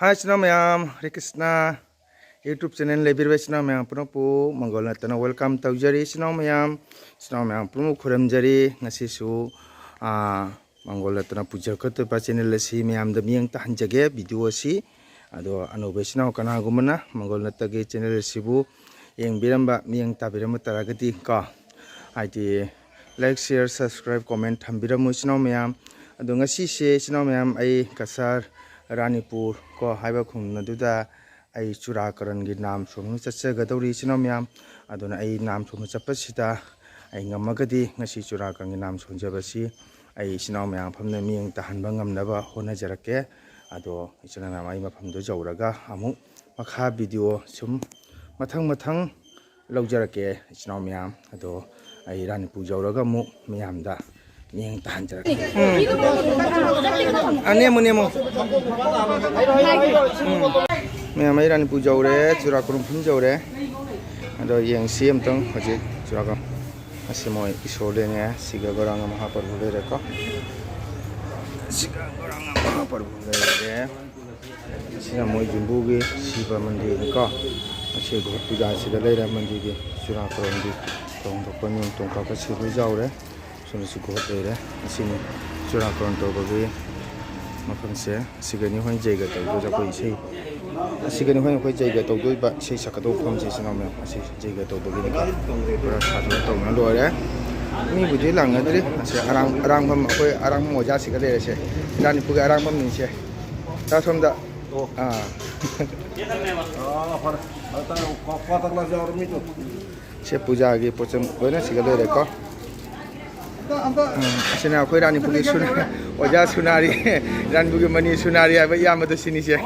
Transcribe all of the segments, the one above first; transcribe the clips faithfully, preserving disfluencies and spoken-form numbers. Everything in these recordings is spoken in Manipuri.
ꯍꯥꯏ, ꯏꯆꯤꯟ ꯏꯅꯥꯎ ꯃꯌꯥꯝ, ꯍꯔꯦ ꯀ꯭ꯔꯤꯁꯅ YouTube channel ꯂꯩꯕꯤꯔꯤꯕ ꯏꯆꯤꯟ ꯏꯅꯥꯎ ꯃꯌꯥꯝ ꯄꯨꯝꯅꯃꯛꯄꯨ ꯃꯪꯒꯣꯜ ꯅꯠꯇꯅ welcome ꯇꯧꯖꯔꯤ꯫ ꯏꯆꯤꯟ ꯏꯅꯥꯎ ꯃꯌꯥꯝ, ꯏꯆꯤꯟ ꯏꯅꯥꯎ ꯃꯌꯥꯝ ꯄꯨꯝꯅꯃꯛ ꯈꯨꯔꯨꯝꯖꯔꯤ꯫ ꯉꯁꯤꯁꯨ, ꯑꯥ, ꯃꯪꯒꯣꯜ ꯅꯠꯇꯅ ꯄꯨꯖꯥ ꯀꯠꯇꯣꯏꯕ channel ꯑꯁꯤ ꯃꯌꯥꯝꯗ ꯃꯤꯠꯌꯦꯡ ꯇꯥꯍꯟꯖꯒꯦ video ꯑꯁꯤ꯫ ꯑꯗꯣ ꯑꯅꯧꯕ ꯏꯆꯤꯟ ꯏꯅꯥꯎ ꯀꯅꯥꯒꯨꯝꯕꯅ ꯃꯪꯒꯣꯜ ꯅꯠꯇꯒꯤ channel ꯑꯁꯤꯕꯨ ꯌꯦꯡꯕꯤꯔꯝꯕ, ꯃꯤꯠꯌꯦꯡ ꯇꯥꯕꯤꯔꯝꯕ ꯇꯥꯔꯒꯗꯤ ꯀꯣ, ꯍꯥꯏꯗꯤ like, share, subscribe, comment ꯊꯝꯕꯤꯔꯝꯃꯨ ꯏꯆꯤꯟ ꯏꯅꯥꯎ ꯃꯌꯥꯝ꯫ ꯑꯗꯣ ꯉꯁꯤꯁꯦ ꯏꯆꯤꯟ ꯏꯅꯥꯎ ꯃꯌꯥꯝ, ꯑꯩ ꯀꯁꯥꯔ ꯔꯥꯅꯤꯄꯨꯔ ꯀꯣ ꯍꯥꯏꯕ ꯈꯨꯡꯒꯪ ꯑꯗꯨꯗ ꯑꯩ ꯆꯨꯔꯥꯀꯔꯟꯒꯤ ꯅꯥꯝ ꯁꯣꯟꯕ ꯆꯠꯆꯒꯗꯧꯔꯤ ꯏꯆꯤꯟ ꯏꯅꯥꯎ ꯃꯌꯥꯝ꯫ ꯑꯗꯨꯅ ꯑꯩ ꯅꯥꯝ ꯁꯣꯟꯕ ꯆꯠꯄꯁꯤꯗ ꯑꯩ ꯉꯝꯃꯒꯗꯤ ꯉꯁꯤ ꯆꯨꯔꯥꯀꯔꯟꯒꯤ ꯅꯥꯝ ꯁꯣꯟꯖꯕꯁꯤ ꯑꯩ ꯏꯆꯤꯟ ꯏꯅꯥꯎ ꯃꯌꯥꯝ ꯃꯐꯝꯗ ꯃꯤꯠꯌꯦꯡ ꯇꯥꯍꯟꯕ ꯉꯝꯅꯕ ꯍꯣꯠꯅꯖꯔꯛꯀꯦ꯫ ꯑꯗꯣ ꯏꯆꯤꯟ ꯏꯅꯥꯎ ꯃꯌꯥꯝ, ꯑꯩ ꯃꯐꯝꯗꯨ ꯌꯧꯔꯒ ꯑꯃꯨꯛ ꯃꯈꯥ video ꯁꯨꯝ ꯃꯊꯪ ꯃꯊꯪ ꯂꯧꯖꯔꯛꯀꯦ ꯏꯆꯤꯟ ꯏꯅꯥꯎ ꯃꯌꯥꯝ꯫ ꯑꯗꯣ ꯑꯩ ꯔꯥꯅꯤꯄꯨꯔ ꯌꯧꯔꯒ ꯑꯃꯨꯛ ꯃꯌꯥꯝꯗ ꯃꯤꯠꯌꯦꯡ ꯇꯥꯍꯟꯖꯔꯛꯀꯦ꯫ ꯎꯝ꯫ ꯑ, ꯅꯦꯝꯃꯨ, ꯅꯦꯝꯃꯨ꯫ ꯎꯝ꯫ ꯃꯌꯥꯝ, ꯑꯩ ꯔꯥꯅꯤꯄꯨꯔ ꯌꯧꯔꯦ, ꯆꯨꯔꯥꯀꯣꯔꯣꯟ ꯃꯐꯝ ꯌꯧꯔꯦ꯫ ꯑꯗꯣ ꯌꯦꯡꯁꯤ ꯑꯝꯇꯪ ꯍꯧꯖꯤꯛ ꯆꯨꯔꯥꯀꯣꯔꯣꯟ꯫ ꯑꯁꯤ ꯃꯣꯏ ꯏꯁꯣꯔ ꯂꯩꯅꯦ, ꯁꯤꯒ ꯒꯧꯔꯥꯡꯒ ꯃꯍꯥꯄ꯭ꯔꯚꯨ ꯂꯩꯔꯦꯀꯣ꯫ ꯁꯤꯒ ꯒꯧꯔꯥꯡꯒ ꯃꯍꯥꯄ꯭ꯔꯚꯨ ꯂꯩꯔꯦ꯫ ꯁꯤꯅ ꯃꯣꯏ ꯌꯨꯝꯕꯨꯒꯤ ꯁꯤꯕ ꯃꯟꯗꯤꯔꯅꯤꯀꯣ꯫ ꯑꯁꯤ ꯒꯣꯠ ꯄꯨꯖꯥꯁꯤꯗ ꯂꯩꯔꯦ ꯃꯟꯗꯤꯔꯒꯤ ꯆꯨꯔꯥꯀꯣꯔꯣꯟꯒꯤ ꯇꯣꯡ ꯊꯣꯛꯄ ꯅꯤꯌꯣꯝ ꯇꯣꯡ ꯀꯥꯞꯄ ꯁꯤꯕ ꯌꯥꯎꯔꯦ꯫ ꯁꯣꯝꯗꯁꯨ ꯒꯣꯠ ꯂꯩꯔꯦ꯫ ꯑꯁꯤꯅꯤ ꯆꯨꯔꯥꯀꯣꯔꯣꯟ ꯇꯧꯕꯒꯤ ꯃꯐꯝꯁꯦ꯫ ꯑꯁꯤꯒꯅꯤ ꯍꯣꯏ ꯖꯩꯒ ꯇꯧꯗꯣꯏꯁꯦ ꯑꯩꯈꯣꯏ ꯏꯁꯩ꯫ ꯑꯁꯤꯒꯅꯤ ꯍꯣꯏ ꯑꯩꯈꯣꯏ ꯖꯩꯒ ꯇꯧꯗꯣꯏꯕ ꯏꯁꯩ ꯁꯛꯀꯗꯧꯕ ꯃꯐꯝꯁꯦ ꯏꯆꯤꯟ ꯏꯅꯥꯎ ꯃꯌꯥꯝ꯫ ꯑꯁꯤ ꯖꯩꯒ ꯇꯧꯕꯒꯤꯅꯤꯀꯣ꯫ ꯄꯨꯔꯥ ꯁꯥꯖꯤꯟ ꯇꯧꯅ ꯂꯣꯏꯔꯦ꯫ ꯃꯤꯕꯨꯗꯤ ꯂꯥꯡꯅꯗ꯭ꯔꯤ꯫ ꯑꯁꯤ ꯑꯔꯥꯡ, ꯑꯔꯥꯡꯕꯝ, ꯑꯩꯈꯣꯏ ꯑꯔꯥꯡꯕꯝ ꯑꯣꯖꯥꯁꯤꯒ ꯂꯩꯔꯁꯦ꯫ ꯏꯔꯥꯅꯤꯄꯨꯔꯒꯤ ꯑꯔꯥꯡꯕꯝꯅꯤꯁꯦ꯫ ꯇꯥ ꯁꯣꯝꯗ꯫ ꯑꯣ꯫ ꯑꯥ꯫ ꯑꯥ, ꯐꯔꯦ꯫ ꯐꯔꯦ, ꯇꯥꯔꯦ꯫ ꯀ꯭ꯋꯥ-, ꯀ꯭ꯋꯥꯇꯔ ꯒ꯭ꯂꯥꯁ ꯌꯥꯎꯔ ꯃꯤꯗꯣ꯫ ꯁꯦ ꯄꯨꯖꯥꯒꯤ ꯄꯣꯠꯆꯪ ꯂꯣꯏꯅ ꯁꯤꯒ ꯂꯩꯔꯦꯀꯣ꯫ ꯎꯝ, ꯑꯁꯤꯅ ꯑꯩꯈꯣꯏ ꯔꯥꯅꯤꯄꯨꯔꯒꯤ ꯁꯨꯅ-, ꯑꯣꯖꯥ ꯁꯨꯅꯥꯔꯤ, ꯔꯥꯅꯤꯄꯨꯔꯒꯤ ꯃꯅꯤ ꯁꯨꯅꯥꯔꯤ ꯍꯥꯏꯕ ꯏꯌꯥꯝꯕꯗꯣ ꯁꯤꯅꯤꯁꯦ꯫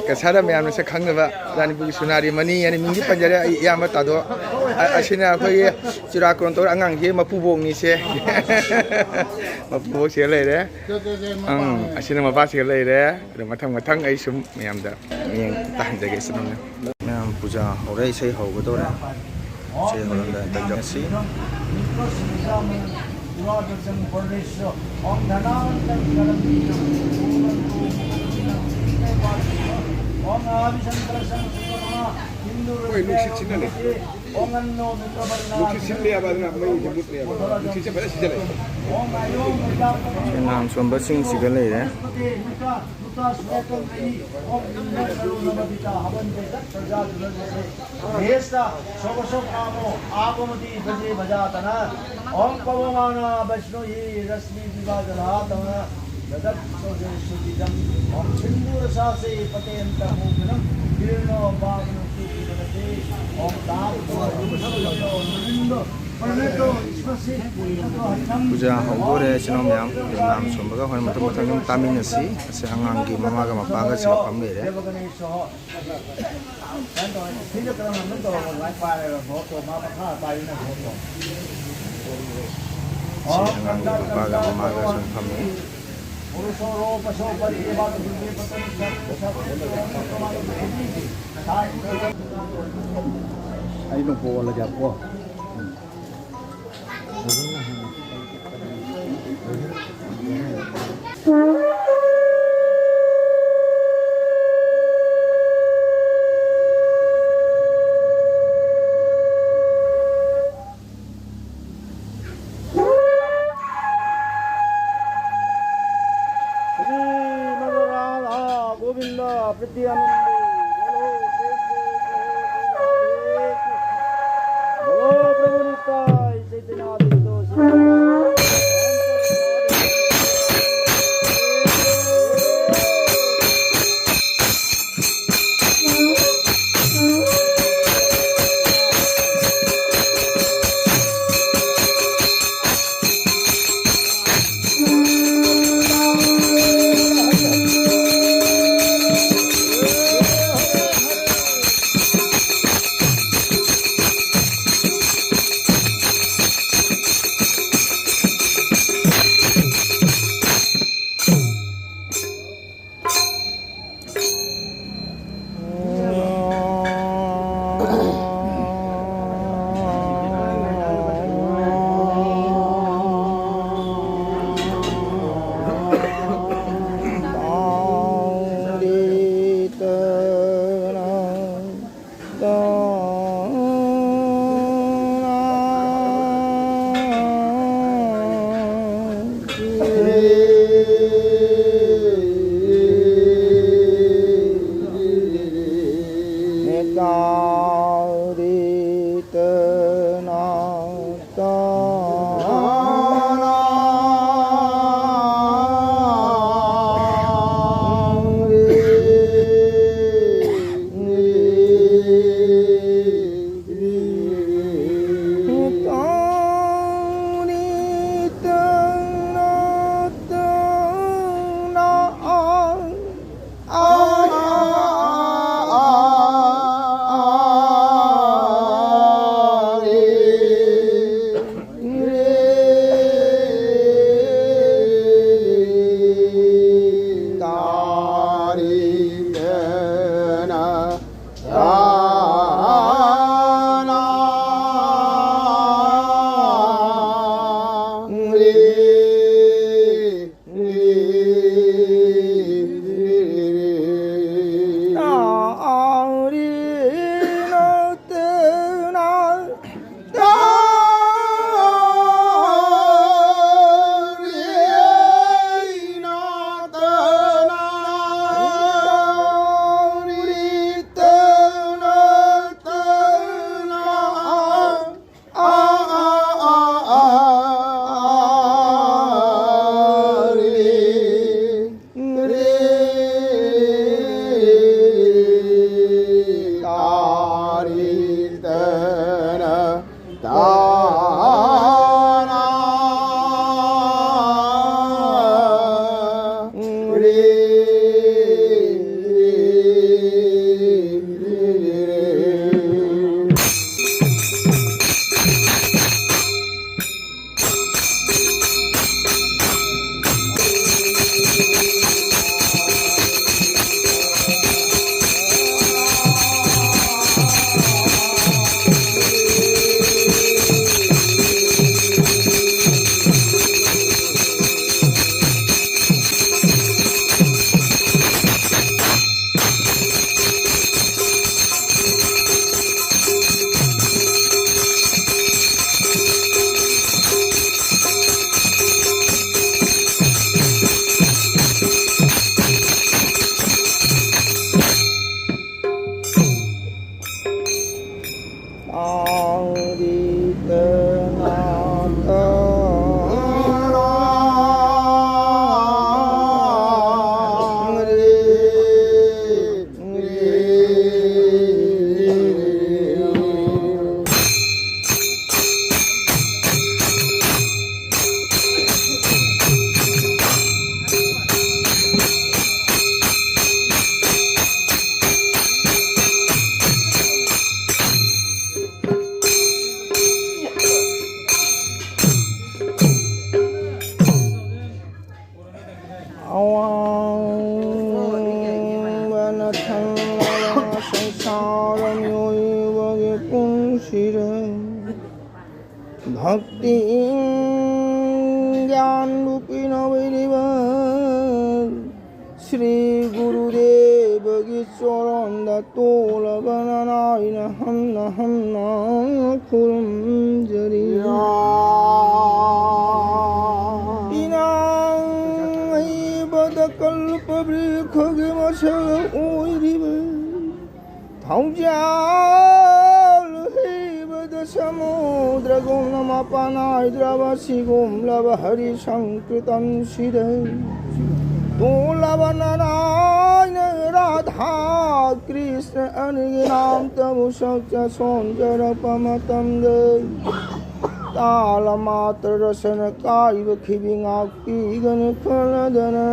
ꯀꯁꯥꯔꯗ ꯃꯌꯥꯝꯅ ꯁꯛ ꯈꯪꯅꯕ ꯔꯥꯅꯤꯄꯨꯔꯒꯤ ꯁꯨꯅꯥꯔꯤ ꯃꯅꯤ ꯍꯥꯏꯅ ꯃꯤꯡꯗꯤ ꯄꯟꯖꯔꯦ ꯑꯩ ꯏꯌꯥꯝꯕ ꯇꯥꯗꯣ꯫ ꯑ-, ꯑꯁꯤꯅ ꯑꯩꯈꯣꯏꯒꯤ ꯆꯨꯔꯥꯀꯣꯔꯣꯟ ꯇꯧꯔ ꯑꯉꯥꯡꯁꯤ ꯃꯄꯨꯕꯣꯛꯅꯤꯁꯦ꯫ ꯃꯄꯨꯕꯣꯛꯁꯤꯒ ꯂꯩꯔꯦ꯫ ꯑꯪ, ꯑꯁꯤꯅ ꯃꯄꯥꯁꯤꯒ ꯂꯩꯔꯦ꯫ ꯑꯗꯣ ꯃꯊꯪ ꯃꯊꯪ ꯑꯩ ꯁꯨꯝ ꯃꯌꯥꯝꯗ ꯃꯤꯠꯌꯦꯡ ꯇꯥꯍꯟꯖꯒꯦ ꯏꯆꯤꯟ ꯏꯅꯥꯎ ꯃꯌꯥꯝ꯫ ꯃꯌꯥꯝ ꯄꯨꯖꯥ ꯍꯧꯔꯦ, ꯏꯁꯩ ꯍꯧꯒꯗꯧꯔꯦ꯫ ꯏꯁꯩ ꯍꯧꯔꯝꯗꯥꯏ ꯇꯧꯖꯔꯁꯤ꯫ Dwarsham Parmeshwar, Om Dhanantam Karamina, Om Anto Karamina, Om Abhishankara Sankara, Hindu Hoi, nungshit sina lei. Om Anno Mitra Varna, nungshit sina lei, abadna, mai, mut lei, abadna. Nungshit se fara sijale. Om Ayom Mitra Varna, ꯁꯦ ꯅꯥꯝ ꯁꯣꯝꯕꯁꯤꯡꯁꯤꯒ ꯂꯩꯔꯦ꯫ Mitra, Mitra Swetam Ahi, Om Indra Karuna Mabita, Habante Tat Praja Dunajase. Hesta, Sobaso Kamo, Abamati Baje Bajatana, Om Pavamana Vaishnohi Rasmi Viva Jalatana, Dadat Soje Sudidam, Om Sindhu Rasase Patenta Mukanam, Virno Pavano Suti Badate, Om Tato Mulindo, Parneto Ispasi, ꯄꯨꯖꯥ ꯍꯧꯗꯣꯔꯦ, ꯏꯆꯤꯟ ꯏꯅꯥꯎ ꯃꯌꯥꯝ꯫ ꯑꯗꯨ ꯅꯥꯝ ꯁꯣꯟꯕꯒ ꯍꯣꯔꯦꯟ ꯃꯊꯪ ꯃꯊꯪ ꯑꯗꯨꯝ ꯇꯥꯃꯤꯟꯅꯁꯤ꯫ ꯑꯁꯤ ꯑꯉꯥꯡꯒꯤ ꯃꯃꯥꯒ ꯃꯄꯥꯒ ꯁꯤꯗ ꯐꯝ ꯂꯩꯔꯦ꯫ ꯁꯤ ꯑꯉꯥꯡꯒꯤ ꯃꯄꯥꯒ ꯃꯃꯥꯒ ꯁꯨꯝ ꯐꯝꯃꯤ꯫ ꯑꯩ ꯑꯗꯨꯝ ꯄꯣꯜꯂꯒꯦ ꯀꯣ꯫ श्रीमद् राधा गोविंद प्रीति आनंद। बोलो प्रेम से कहो श्री राधे कृष्ण। बोलो प्रभु नित्याय चैतन्य देव श्री राधे। ꯚꯛꯇꯤ ꯒ꯭ꯌꯥꯟ ꯔꯨꯄꯤ ꯅꯣꯏꯔꯤꯕ ꯁ꯭ꯔꯤ ꯒꯨꯔꯨꯗꯦꯕꯒꯤ ꯆꯣꯔꯣꯟꯗ ꯇꯣꯜꯂꯕ ꯅꯅꯥꯏꯅ ꯍꯟꯅ ꯍꯟꯅ ꯈꯨꯔꯨꯝꯖꯔꯤ꯫ ꯏꯅꯥꯡ ꯍꯩꯕꯗ ꯀꯜꯄ ꯕ꯭ꯔꯤꯈꯒꯤ ꯃꯁꯛ ꯑꯣꯏꯔꯤꯕ ꯊꯧꯖꯥꯜ ꯍꯩꯕꯗ ꯁꯃꯨꯗ꯭ꯔꯒꯨꯝꯅ ꯃꯄꯥꯟ ꯅꯥꯏꯗ꯭ꯔꯕ ꯁꯤꯒꯨꯝꯂꯕ ꯍꯔꯤ ꯁꯪꯀ꯭ꯔꯤꯇꯟꯁꯤꯗ ꯇꯣꯜꯂꯕ ꯅꯅꯥꯏꯅ ꯔꯥꯙꯥ ꯀ꯭ꯔꯤꯁꯅ ꯑꯅꯤꯒꯤ ꯅꯥꯝꯇꯕꯨ ꯁꯛꯆ ꯁꯣꯟꯖꯔꯛꯄ ꯃꯇꯝꯗ ꯇꯥꯂ ꯃꯥꯇ꯭ꯔ ꯔꯁꯅ ꯀꯥꯏꯕ ꯈꯤꯕꯤ ꯉꯥꯛꯄꯤꯒꯅꯤ ꯈꯜꯂꯗꯅ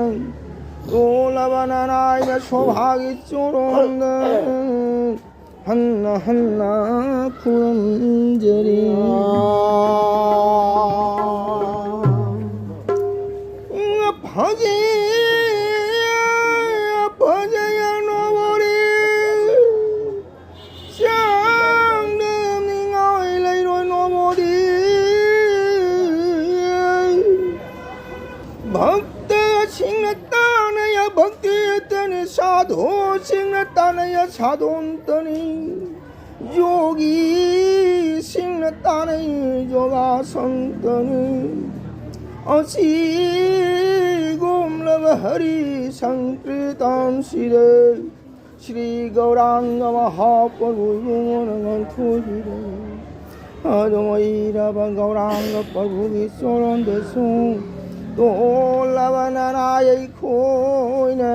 ꯇꯣꯜꯂꯕ ꯅꯅꯥꯏꯅ ꯁꯣꯚꯥꯒꯤ ꯆꯣꯔꯣꯟꯗ ꯍꯟꯅ ꯍꯟꯅ ꯈꯨꯔꯨꯝꯖꯔꯤ꯫ ꯐꯖꯩ, ꯐꯖꯩ ꯅꯣꯕꯣꯔꯤ, ꯆꯥꯡꯗ ꯅꯤꯡꯉꯥꯏ ꯂꯩꯔꯣꯏ ꯅꯣꯕꯣꯔꯤ꯫ ꯚꯛꯇꯁꯤꯡꯅ ꯇꯥꯅꯌ ꯚꯛꯇꯤꯇꯅꯤ, ꯁꯥꯙꯨꯁꯤꯡꯅ ꯇꯥꯅꯌ ꯁꯥꯙꯨꯟꯇꯅꯤ, ꯌꯣꯒꯤꯁꯤꯡꯅ ꯇꯥꯅꯩ ꯌꯣꯒꯥꯁꯟꯇꯅꯤ꯫ ꯑꯁꯤꯒꯨꯝꯂꯕ ꯍꯔꯤ ꯁꯪꯀ꯭ꯔꯤꯇꯥꯟꯁꯤꯗ ꯁ꯭ꯔꯤ ꯒꯧꯔꯥꯡꯒ ꯃꯍꯥꯄ꯭ꯔꯚꯨ ꯏꯕꯨꯡꯉꯣꯅ ꯉꯥꯡꯊꯣꯛꯏꯔꯦ꯫ ꯑꯗꯨ ꯑꯣꯏꯔꯕ ꯒꯧꯔꯥꯡꯒ ꯄ꯭ꯔꯚꯨꯒꯤ ꯆꯣꯔꯣꯟꯗꯁꯨ ꯇꯣꯜꯂꯕ ꯅꯅꯥꯏ ꯑꯩꯈꯣꯏꯅ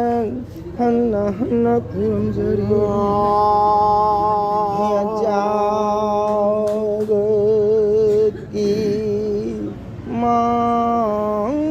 ꯍꯟꯅ ꯍꯟꯅ ꯈꯨꯔꯨꯝꯖꯔꯤ꯫ ꯖꯒꯠꯀꯤ ꯃꯥꯡꯒꯣꯜꯒꯤ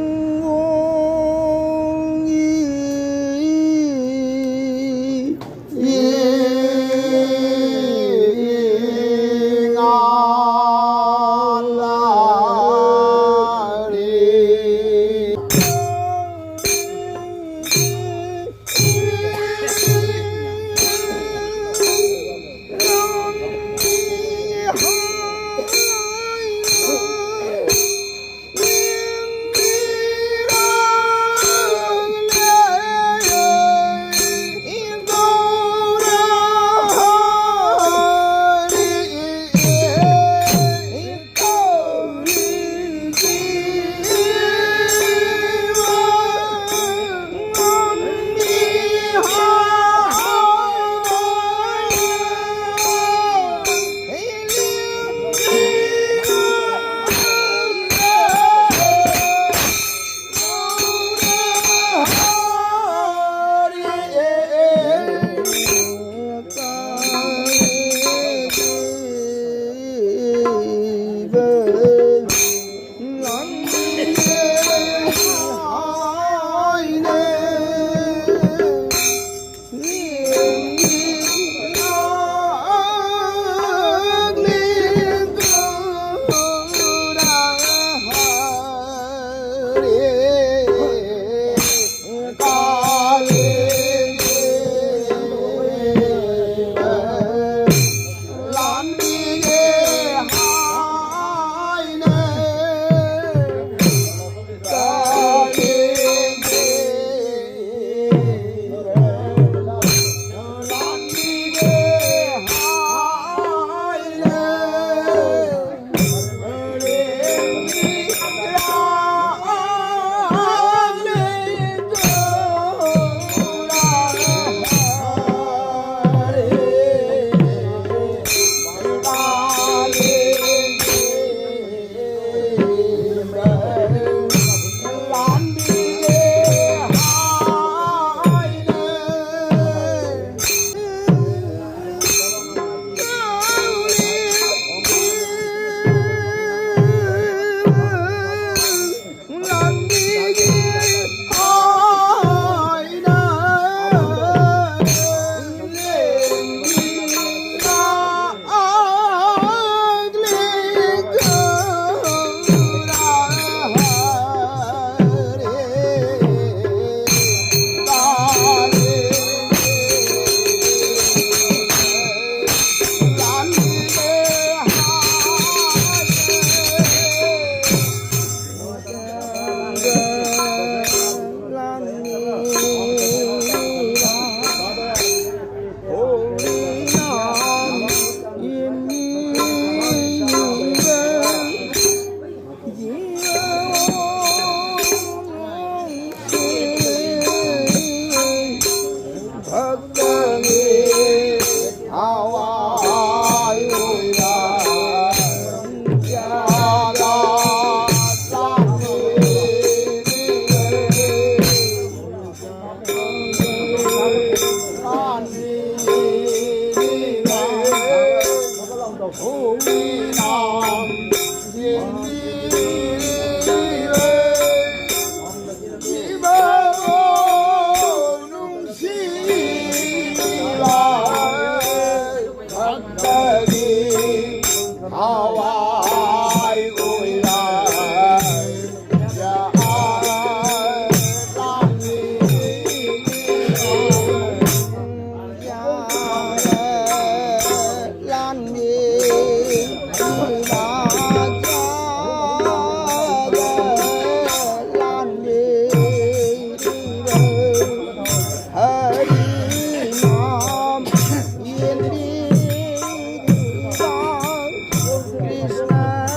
Krishna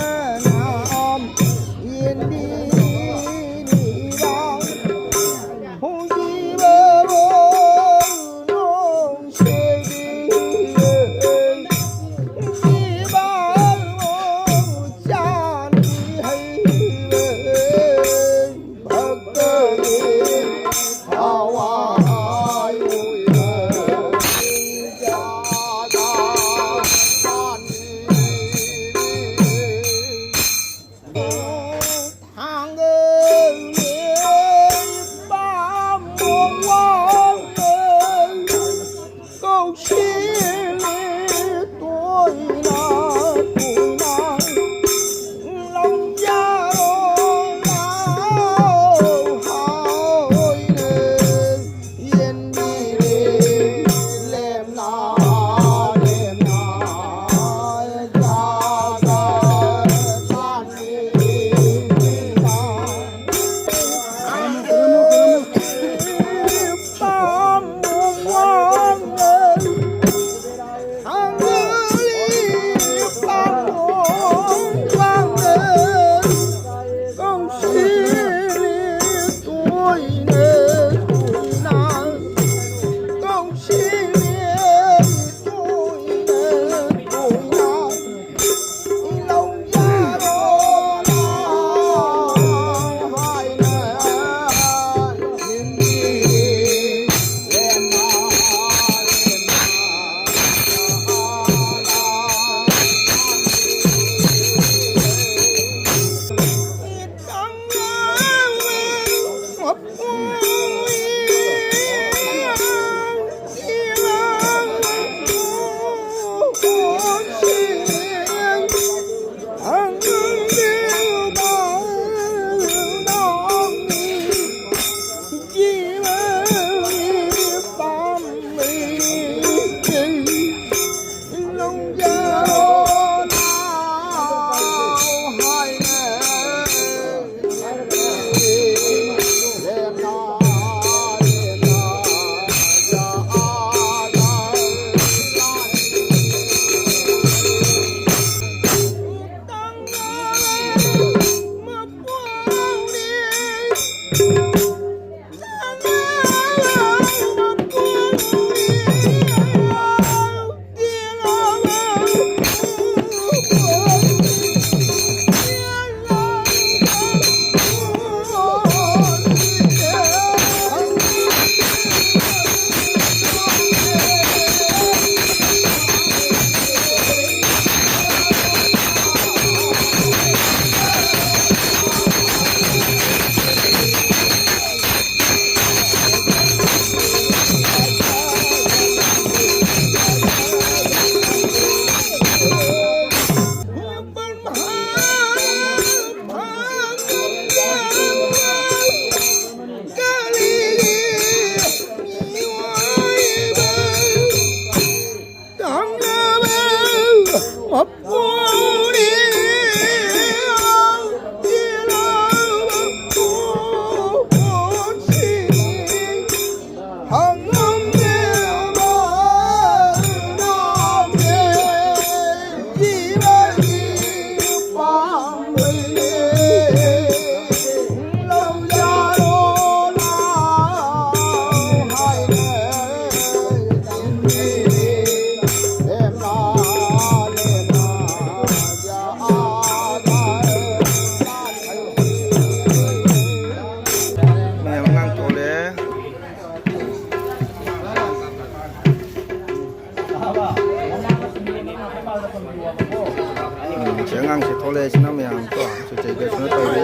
ꯑꯉꯥꯡꯁꯦ ꯊꯣꯛꯂꯛꯑꯦ, ꯁꯤꯅ ꯃꯌꯥꯝ ꯀꯣ, ꯁꯨ ꯖꯩꯒ ꯁꯨꯅ ꯇꯧꯔꯦ,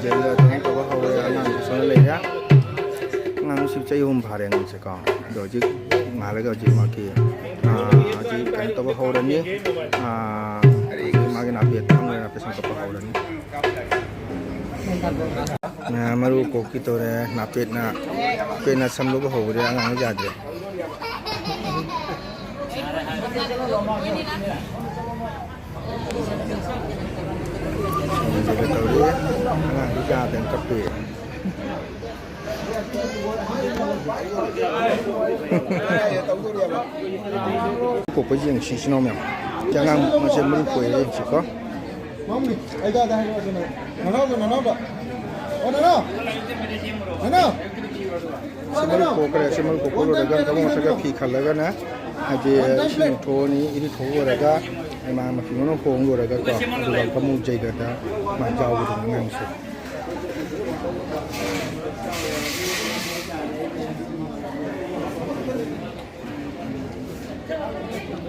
ꯖꯩꯒ ꯀꯩꯅꯣ ꯇꯧꯕ ꯍꯧꯔꯦ, ꯑꯉꯥꯡꯁꯦ ꯁꯨꯅ ꯂꯩꯔꯦ꯫ ꯑꯉꯥꯡꯁꯤ ꯆꯍꯤ ꯑꯍꯨꯝ ꯐꯥꯔꯦ ꯑꯉꯥꯡꯁꯦꯀꯣ꯫ ꯑꯗꯣ ꯍꯧꯖꯤꯛ ꯉꯥꯏꯍꯥꯛ ꯂꯩꯔꯒ ꯍꯧꯖꯤꯛ ꯃꯥꯒꯤ, ꯑꯥ, ꯍꯧꯖꯤꯛ ꯀꯩꯅꯣ ꯇꯧꯕ ꯍꯧꯔꯅꯤ꯫ ꯑꯥ, ꯍꯧꯖꯤꯛ ꯃꯥꯒꯤ ꯅꯥꯄꯦꯠ ꯈꯪꯗꯅ ꯅꯥꯄꯦꯠ ꯁꯪ ꯀꯛꯄ ꯍꯧꯔꯅꯤ꯫ ꯑꯥ, ꯃꯔꯨ ꯀꯣꯛꯀꯤ ꯇꯧꯔꯦ, ꯅꯥꯄꯦꯠꯅ, ꯅꯥꯄꯦꯠꯅ ꯁꯝꯗꯣꯛꯄ ꯍꯧꯔꯦ, ꯑꯉꯥꯡ ꯌꯥꯗ꯭ꯔꯦ꯫ ꯇꯧꯔꯤ, ꯑꯉꯥꯡꯗꯤ ꯌꯥꯗꯅ ꯀꯞꯄꯤ꯫ ꯀꯣꯛꯄ ꯌꯦꯡꯁꯤ, ꯏꯆꯤꯟ ꯏꯅꯥꯎ ꯃꯌꯥꯝ꯫ ꯁꯤ ꯑꯉꯥꯡ ꯃꯁꯦ ꯃꯔꯨ ꯀꯣꯛꯑꯦ ꯌꯦꯡꯁꯤꯀꯣ꯫ ꯃꯝꯅꯤ, ꯑꯩ ꯀꯥꯏꯗ ꯍꯥꯏꯔꯛꯑꯣ ꯑꯗꯨꯅ? ꯅꯅꯥꯎꯗꯣ, ꯅꯅꯥꯎꯗꯣ꯫ ꯑꯣ, ꯅꯅꯥꯎ! ꯅꯅꯥꯎ! ꯁꯤ ꯃꯔꯨ ꯀꯣꯛꯈ꯭ꯔꯦ, ꯁꯤ ꯃꯔꯨ ꯀꯣꯛꯄ ꯂꯣꯏꯔꯒ ꯊꯕꯛ ꯃꯊꯛꯇ ꯐꯤ ꯈꯜꯂꯒꯅ, ꯍꯥꯏꯗꯤ, ꯏꯁꯤꯡ ꯊꯣꯛꯑꯅꯤ, ꯏꯔꯨ ꯊꯣꯛ ꯂꯣꯏꯔꯒ, ꯃꯥ ꯃꯐꯤ ꯃꯔꯣꯟ ꯍꯣꯡ ꯂꯣꯏꯔꯒꯀꯣ, ꯑꯗꯨꯒ ꯐꯃꯨꯡ ꯆꯩꯒꯗ ꯃꯥ ꯌꯥꯎꯒꯗꯕ ꯑꯉꯥꯡꯁꯦ꯫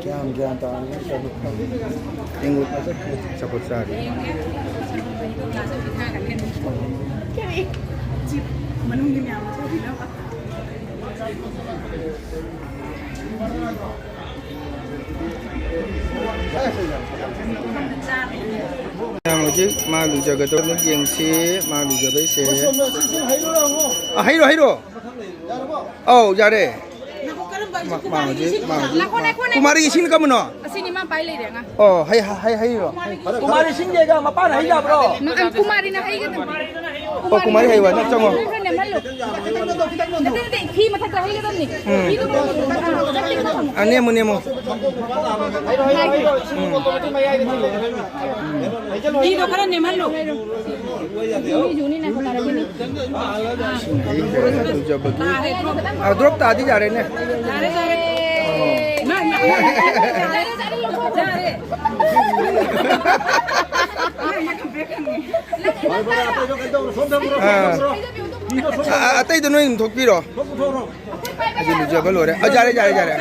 ꯒ꯭ꯌꯥꯟ, ꯒ꯭ꯌꯥꯟ ꯇꯥꯅ ꯆꯠꯂꯨ꯫ ꯆꯥꯄꯣꯠ ꯆꯥꯔꯤ꯫ ꯃꯅꯨꯡꯒꯤ ꯃꯌꯥꯝꯗꯣ ꯊꯣꯛꯈꯤꯅꯕ꯫ ꯃꯌꯥꯝ ꯍꯧꯖꯤꯛ ꯃꯥ ꯂꯨꯖꯒꯗꯧꯕ ꯌꯦꯡꯁꯤ, ꯃꯥ ꯂꯨꯖꯕꯩꯁꯦ꯫ ꯑ, ꯍꯩꯔꯣ, ꯍꯩꯔꯣ꯫ ꯑꯧ, ꯌꯥꯔꯦ꯫ ꯃꯥ, ꯃꯥ ꯍꯧꯖꯤꯛ, ꯃꯥ ꯍꯧꯖꯤꯛ꯫ ꯉꯥꯏꯈꯣ, ꯉꯥꯏꯈꯣ, ꯉꯥꯏꯈꯣ꯫ ꯀꯨꯃꯥꯔꯤ ꯏꯁꯤꯡ ꯀꯝꯕꯅꯣ? ꯑꯁꯤꯅꯤ ꯃꯥ ꯄꯥꯏ ꯂꯩꯔꯦ, ꯑꯉꯥꯡ꯫ ꯑꯣ, ꯍꯩ, ꯍꯩ, ꯍꯩꯔꯣ꯫ ꯀꯨꯃꯥꯔꯤ ꯏꯁꯤꯡ ꯂꯩꯒ ꯃꯄꯥꯟ ꯍꯩ ꯌꯥꯕ꯭ꯔꯣ? ꯅꯪ, ꯑ, ꯀꯨꯃꯥꯔꯤꯅ ꯍꯩꯒꯗꯕꯅꯤ꯫ ꯑꯣ, ꯀꯨꯃꯥꯔꯤ ꯍꯩ ꯋꯥ, ꯅꯪ ꯆꯪꯉꯣ꯫ ꯅꯪ ꯈꯔ ꯅꯦꯝꯍꯜꯂꯣ꯫ ꯅꯠꯇꯦ, ꯅꯠꯇꯦ, ꯐꯤ ꯃꯊꯛꯇ ꯍꯩꯒꯗꯕꯅꯤ꯫ ꯎꯝ꯫ ꯐꯤꯗꯣ ꯈꯔ ꯃꯊꯛꯇ ꯊꯝꯃꯣ꯫ ꯑ, ꯅꯦꯝꯃꯨ, ꯅꯦꯝꯃꯨ꯫ ꯎꯝ꯫ ꯐꯤꯗꯣ ꯈꯔ ꯅꯦꯝꯍꯜꯂꯣ꯫ ꯏꯁꯤꯡ ꯍꯩ ꯂꯨꯖꯕꯒꯤ꯫ ꯑꯥ, drop ꯇꯥꯗꯤ ꯌꯥꯔꯦꯅꯦ꯫ ꯌꯥꯔꯦ, ꯌꯥꯔꯦ꯫ ꯃꯥ, ꯃꯥ, ꯌꯥꯔꯦ, ꯌꯥꯔꯦ, ꯌꯥꯔꯦ꯫ ꯑꯥ꯫ ꯑꯥ, ꯑꯇꯩꯗꯣ ꯅꯣꯏ ꯑꯗꯨꯝ ꯊꯣꯛꯄꯤꯔꯣ꯫ ꯑꯗꯨ ꯂꯨꯖꯕ ꯂꯣꯏꯔꯦ꯫ ꯑꯥ, ꯌꯥꯔꯦ, ꯌꯥꯔꯦ, ꯌꯥꯔꯦ꯫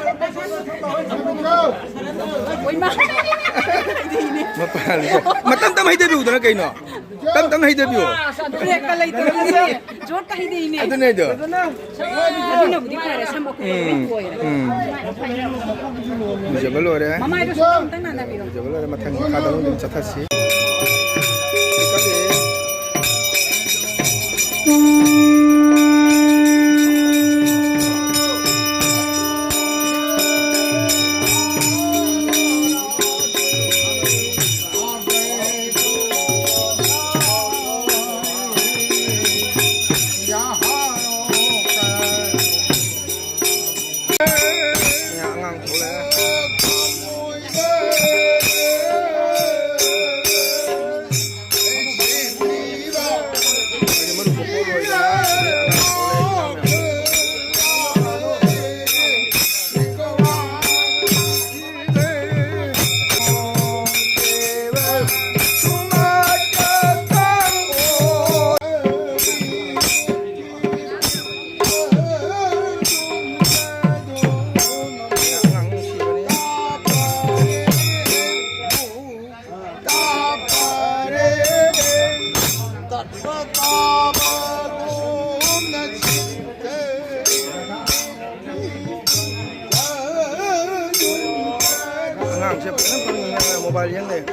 ꯑꯣꯏꯃꯥ꯫ ꯃꯄꯥꯟ ꯃꯇꯝ ꯇꯝ ꯍꯩꯊꯕꯤꯌꯨꯗꯅ ꯀꯩꯅꯣ? ꯇꯞ ꯇꯞꯅ ꯍꯩꯊꯕꯤꯌꯣ꯫ ꯕ꯭ꯔꯦꯛꯀ ꯂꯩꯇꯕꯒꯤ ꯖꯣꯔꯇ ꯍꯩꯊꯩꯅꯦ꯫ ꯑꯗꯨꯅꯦ ꯑꯗꯣ꯫ ꯑꯗꯨꯅꯕꯨꯗꯤ ꯐꯔꯦ, ꯁꯝ ꯑꯀꯨꯞꯄ ꯂꯣꯏ ꯎꯝ, ꯀꯣꯏꯔꯦ꯫ ꯎꯝ꯫ ꯂꯨꯖꯕ ꯂꯣꯏꯔꯦ꯫ ꯃꯃꯥꯏꯗꯣ ꯁꯨꯝ ꯑꯝꯇꯪ ꯅꯥꯟꯅꯕꯤꯔꯣ꯫ ꯂꯨꯖꯕ ꯂꯣꯏꯔꯦ, ꯃꯊꯪ ꯃꯈꯥꯗ ꯑꯃꯨꯛ ꯑꯗꯨꯝ ꯆꯠꯊꯁꯤ꯫ ꯑꯉꯥꯡ ꯊꯣꯛꯂꯛꯑꯦ꯫ ꯑꯉꯥꯡꯁꯦ ꯐꯖꯅ ꯄꯪꯉꯤꯍꯦ, ꯃꯣꯕꯥꯏꯜ ꯌꯦꯡ ꯂꯩ꯫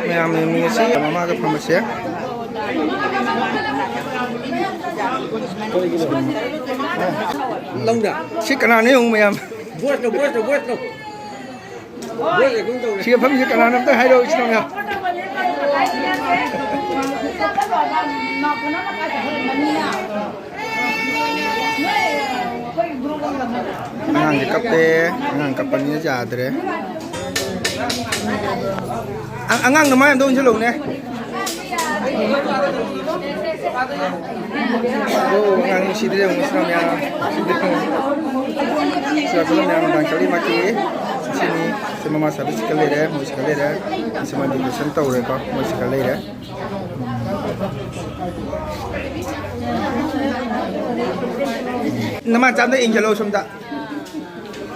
ꯃꯌꯥꯝ ꯌꯦꯡꯃꯤꯟꯅꯁꯤ, ꯃꯃꯥꯒ ꯐꯝꯕꯁꯦ꯫ ꯂꯧꯗ꯫ ꯁꯤ ꯀꯅꯥꯅꯣ ꯌꯦꯡꯉꯨ ꯃꯌꯥꯝ꯫ ꯕꯣꯁꯇꯣ, ꯕꯣꯁꯇꯣ, ꯕꯣꯁꯇꯣ꯫ ꯁꯤꯗ ꯐꯝꯃꯤꯁꯦ ꯀꯅꯥꯅꯣ ꯑꯝꯇ ꯍꯥꯏꯔꯛꯑꯣ, ꯏꯆꯤꯟ ꯏꯅꯥꯎ ꯃꯌꯥꯝ꯫ ꯑꯉꯥꯡꯁꯦ ꯀꯞꯄꯦ, ꯑꯉꯥꯡ ꯀꯞꯄꯅꯤꯅ ꯌꯥꯗ꯭ꯔꯦ꯫ ꯑ-, ꯑꯉꯥꯡ ꯅꯃꯥꯏ ꯑꯝꯇ ꯑꯣꯟꯁꯤꯜꯂꯛꯎꯅꯦ꯫ ꯑꯣ, ꯑꯉꯥꯡ ꯅꯨꯡꯁꯤꯗ꯭ꯔꯦ, ꯑꯃꯨꯛ ꯁꯤꯅ ꯃꯌꯥꯝ ꯁꯤꯗ ꯁꯤꯗ ꯃꯌꯥꯝ ꯗꯥꯟ ꯀꯠꯂꯤ ꯃꯥꯒꯤ ꯁꯤꯅꯤ꯫ ꯁꯤ ꯃꯃꯥ ꯁꯥꯕꯤ ꯁꯤꯀ ꯂꯩꯔꯦ, ꯃꯣꯏ ꯁꯤꯀ ꯂꯩꯔꯦ꯫ ꯁꯤ ꯃꯥ decoration ꯇꯧꯔꯦꯀꯣ, ꯃꯣꯏ ꯁꯤꯀ ꯂꯩꯔꯦ꯫ ꯅꯃꯥ ꯆꯥꯝꯗ ꯏꯟꯁꯤꯜꯂꯣ ꯁꯣꯝꯗ꯫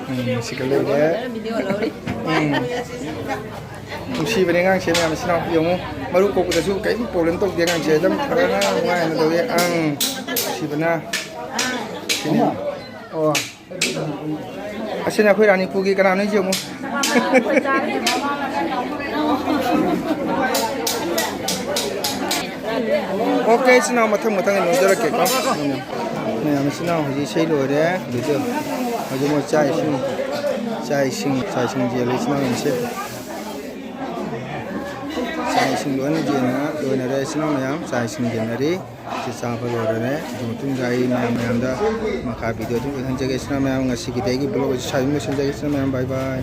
ꯎꯝ, ꯁꯤꯀ ꯂꯩꯔꯦ꯫ ꯎꯝ꯫ ꯅꯨꯡꯁꯤꯕꯅꯦ ꯑꯉꯥꯡꯁꯦ ꯃꯌꯥꯝ, ꯏꯆꯤꯟ ꯏꯅꯥꯎ ꯌꯦꯡꯉꯨ꯫ ꯃꯔꯨ ꯀꯣꯛꯄꯗꯁꯨ ꯀꯔꯤꯝ problem ꯇꯧꯗꯦ ꯑꯉꯥꯡꯁꯦ, ꯑꯗꯨꯝ ꯐꯖꯅ ꯅꯨꯡꯉꯥꯏꯅ ꯇꯧꯋꯦ꯫ ꯑꯪ, ꯅꯨꯡꯁꯤꯕꯅ꯫ ꯁꯤꯅꯤ꯫ ꯑꯣ꯫ ꯑꯁꯤꯅ ꯑꯩꯈꯣꯏ ꯔꯥꯅꯤꯄꯨꯔꯒꯤ ꯀꯅꯥꯅꯣ ꯌꯦꯡꯉꯨ꯫ OK, ꯏꯆꯤꯟ ꯏꯅꯥꯎ ꯃꯊꯪ ꯃꯊꯪ ꯂꯧꯖꯔꯛꯀꯦꯀꯣ꯫ ꯃꯌꯥꯝ ꯏꯆꯤꯟ ꯏꯅꯥꯎ ꯍꯧꯖꯤꯛ ꯏꯁꯩ ꯂꯣꯏꯔꯦ꯫ ꯑꯗꯨꯗꯤ ꯍꯧꯖꯤꯛ ꯃꯣꯏ ꯆꯥꯛ ꯏꯁꯤꯡ, ꯆꯥꯛ ꯏꯁꯤꯡ, ꯆꯥꯛ ꯏꯁꯤꯡ ꯌꯦꯜꯂꯦ ꯏꯆꯤꯟ ꯏꯅꯥꯎꯁꯤꯡꯁꯦ꯫ ꯆꯥꯛ ꯏꯁꯤꯡ ꯂꯣꯏꯅ ꯌꯦꯟꯅ-, ꯂꯣꯏꯅꯔꯦ꯫ ꯏꯆꯤꯟ ꯏꯅꯥꯎ ꯃꯌꯥꯝ ꯆꯥꯛ ꯏꯁꯤꯡ ꯌꯦꯟꯅꯔꯤ꯫ ꯁꯤ ꯆꯥꯕ ꯂꯣꯏꯔꯅꯤ꯫ ꯑꯗꯨ ꯃꯇꯨꯡꯗ ꯑꯩ ꯃꯌꯥꯝ, ꯃꯌꯥꯝꯗ ꯃꯈꯥ video ꯑꯗꯨꯝ ꯎꯠꯍꯟꯖꯒꯦ꯫ ꯏꯆꯤꯟ ꯏꯅꯥꯎ ꯃꯌꯥꯝ, ꯉꯁꯤꯒꯤꯗꯤ ꯑꯩꯒꯤ vlog ꯑꯁꯤ ꯁ꯭ꯋꯥꯏꯗ ꯂꯣꯏꯁꯤꯟꯖꯒꯦ꯫ ꯏꯆꯤꯟ ꯏꯅꯥꯎ ꯃꯌꯥꯝ, bye bye꯫